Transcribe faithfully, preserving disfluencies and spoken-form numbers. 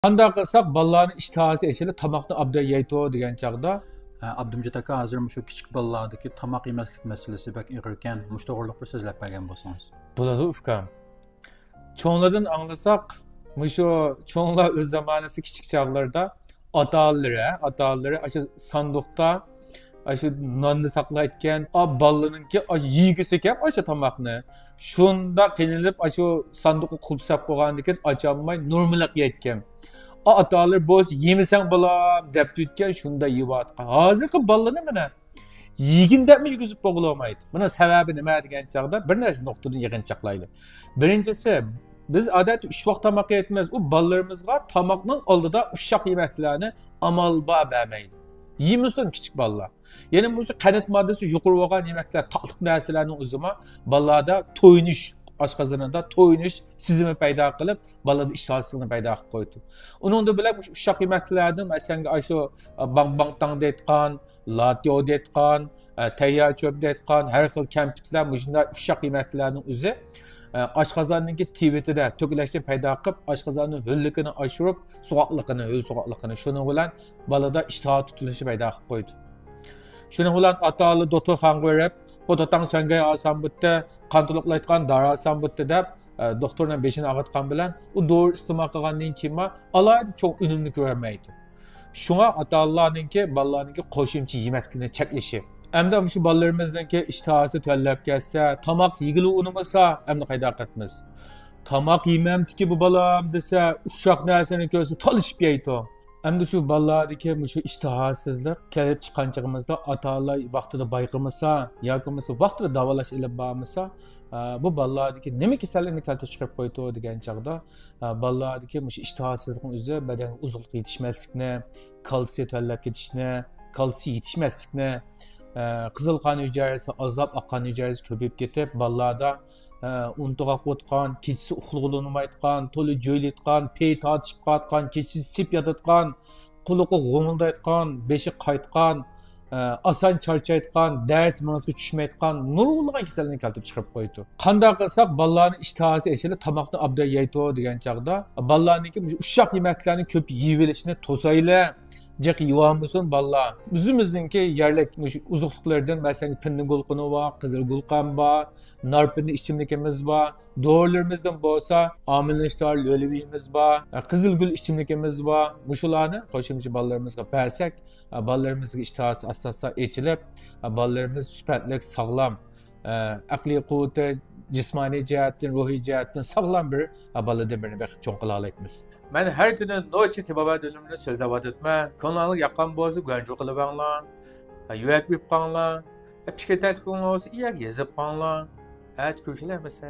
قانداق قىلساق بالىلارنىڭ ئىشتىھاسى ئېچىلىپ، تاماقنى ئابدان يەيدۇ دېگەن چاغدا، ھە، ئابدۇمجىت ئاكا، ھازىر مۇشۇ كىچىك بالىلاردىكى تاماق يېمەسلىك مەسىلىسى بەك ئېغىركەن، مۇشۇ توغرىلىق بىر سۆزلەپ بەرگەن بولسىڭىز. بولىدۇ، ئۇكام. چوڭلاردىن ئاڭلىساق، مۇشۇ چوڭلار ئۆز زامانىسى كىچىك چاغلىرىدا ئاتا-ئانىلىرى، ئاتا-ئانىلىرى ئاشۇ ساندۇقتا ئاشۇ ناننى ساقلايدىكەن. ئا، بالىنىڭكى ئاشۇ يېگۈسى كەپ ئاشۇ تاماقنى. شۇنداق قىينىلىپ ئاشۇ ساندۇققا قۇلۇپ ساپ قويغاندىكىن ئاچالماي نورمىلىق يەيدىكەن. ئا، ئاتا-ئانىلىرى بولسا يېمىسەڭ بالام دەپ تۇرىدىكەن، شۇنداق يېۋاتقان. ھازىرقى بالىنى مانا يېگىن دەپمۇ يېگۈزۈپ بولغىلى بولمايدۇ. بۇنىڭ سەۋەبى نېمە دېگەن چاغدا بىر نەچچە نۇقتىدىن يىغىنچاقلايلى. بىرىنچىسى، بىز ئادەتتە ئۈچ ۋاق تاماق يەيمىز. ئۇ بالىلىرىمىزغا تاماقنىڭ ئالدىدا ئۇششاق يېمەكلەرنى ئامال بار بەرمەيلى. يېمىسۇن كىچىك بالىلار. يەنە مۇشۇ قەنت ماددىسى يۇقىرى بولغان يېمەكلەر، تاتلىق نەرسىلەرنىڭ ئۆزىمۇ بالىلاردا تويۇنۇش، ئاشقازىنىدا تويۇنۇش سېزىمى پەيدا قىلىپ، بالىلاردا ئىشتىھاسىزلىقنى پەيدا قىلىپ قويىدۇ. ئۇنىڭدىن بۆلەك مۇشۇ ئۇششاق يېمەكلەردىن، مەسىلەن، ئاشۇ باڭباڭتاڭ دەيدىغان، لاتيو دەيدىغان، ئە، تەييار چۆپ دەيدىغان، ھەر خىل كەمپۈتلەر، مۇشۇنداق ئۇششاق يېمەكلەرنىڭ ئۆزى، ئە، ئاشقازاننىڭكى تىۋىتىدە تۆكۈلۈشنى پەيدا قىلىپ، ئاشقازاننىڭ ھۆللۈكىنى ئاشۇرۇپ، سوغۇقلۇقىنى، ھۆل سوغۇقلۇقىنى، شۇنىڭ بىلەن بالىدا ئىشتىھا تۇتۇلۇشى پەيدا قىلىپ قويىدۇ. شۇنىڭ بىلەن ئاتا-ئانىلار دوختۇرخانىغا بېرىپ، بۇ داداڭ سۆڭگەي ئالسام بوپتۇ، قان تولۇقلايدىغان دارى ئالسام بوپتۇ دەپ، ئە، دوختۇرنىڭ بېشىنى ئاغرىتقان بىلەن ئۇ دورا ئىستېمال قىلغاندىن كېيىنمۇ ئالاھىدە چوڭ ئۈنۈمنى كۆرەلمەيدۇ. شۇڭا ئاتا-ئانىلارنىڭكى بالىلارنىڭكى قوشۇمچە يېمەكلىكنى چەكلىشى. ئەمدى مۇشۇ بالىلىرىمىزنىڭكى ئىشتىھاسى تۆۋەنلەپ كەتسە، تاماق يېگىلى ئۇنىمىسا، ئەمدى قايداق قىلىمىز؟ تاماق يېمەمدىكى بۇ بالام دېسە، ئۇششاق نەرسىنى كۆرسە تالىشىپ يەيدۇ. ئەمدى شۇ بالىلاردىكى مۇشۇ ئىشتىھاسىزلىق كېلىپ چىققان چېغىمىزدا ئاتا-ئانىلار ۋاقتىدا بايقىمىسا ياكى بولمىسا ۋاقتىدا داۋالاش ئېلىپ بارمىسا، ئە، بۇ بالىلاردىكى نېمە كېسەللىكنى كەلتۈرۈپ چىقىرىپ قويىدۇ دېگەن چاغدا، ئە، بالىلاردىكى مۇشۇ ئىشتىھاسىزلىقنىڭ ئۆزى بەدەنگە ئوزۇقلۇق يېتىشمەسلىكنى، كالتسىي تۆۋەنلەپ كېتىشنى، كالتسىي يېتىشمەسلىكنى، ئە، قىزىل قان ھۈجەيرىسى ئازلاپ، ئاق قان ھۈجەيرىسى كۆپىيىپ كېتىپ، بالىلاردا، ئە، ئۇنتۇغاق بولۇۋاتقان، كېچىسى ئۇخلىغىلى ئۇنىمايدىغان، تولا جۆيلەيدىغان، پېيى تارتىشىپ قالىدىغان، كېچىسى سىپ ياتىدىغان، قۇلىقى غوڭۇلدايدىغان، بېشى قايتقان، ئە، ئاسان چارچايدىغان، دەرس مېڭىسىگە چۈشمەيدىغان نۇرغۇنلىغان كېسەللىكنى كەلتۈرۈپ چىقىرىپ قويىدۇ. قانداق قىلساق بالىلارنىڭ ئىشتىھاسى ئېچىلىپ، تاماقنى ئابدان يەيدۇ دېگەن چاغدا، بالىلارنىڭكى مۇشۇ ئۇششاق يېمەكلەرنى كۆپ يېيىۋېلىشىنى توسايلى. جىق يېۋالمىسۇن بالىلار. ئۆزىمىزنىڭكى يەرلىك مۇشۇ ئوزۇقلۇقلىرىدىن، مەسىلەن، پىندىن گۈلقىنى بار، قىزىل گۈلقەن بار، نارپىندىن ئىچىملىكىمىز بار. دورىلىرىمىزدىن بولسا ئامىلنىشتار لۆلىۋىمىز بار، قىزىلگۈل ئىچىملىكىمىز بار. مۇشۇلارنى قوشۇمچە بالىلىرىمىزغا بەرسەك، بالىلىرىمىزنىڭ ئىشتىھاسى ئاستا-ئاستا ئېچىلىپ، بالىلىرىمىز سۈپەتلىك، ساغلام، ئەقلىي قۇۋۋىتى، جىسمانىي جەھەتتىن، روھىي جەھەتتىن ساغلام بىر بالىدىن بىرنى بېقىپ چوڭ قىلالايمىز. مەن ھەر كۈنى نوچى تېبابەت ئۆلۈمىنى سۆزلەۋاتىمەن. كۆڭلۈڭلارغا ياققان بولسا گۇەنجۇ قىلىۋەڭلار، يۈرەك بېقىپ قاڭلار، پىكىر تەكلىپىڭلار بولسا يەرگە يېزىپ قاڭلار. ئەتە كۆرۈشەيلى ئەمىسە.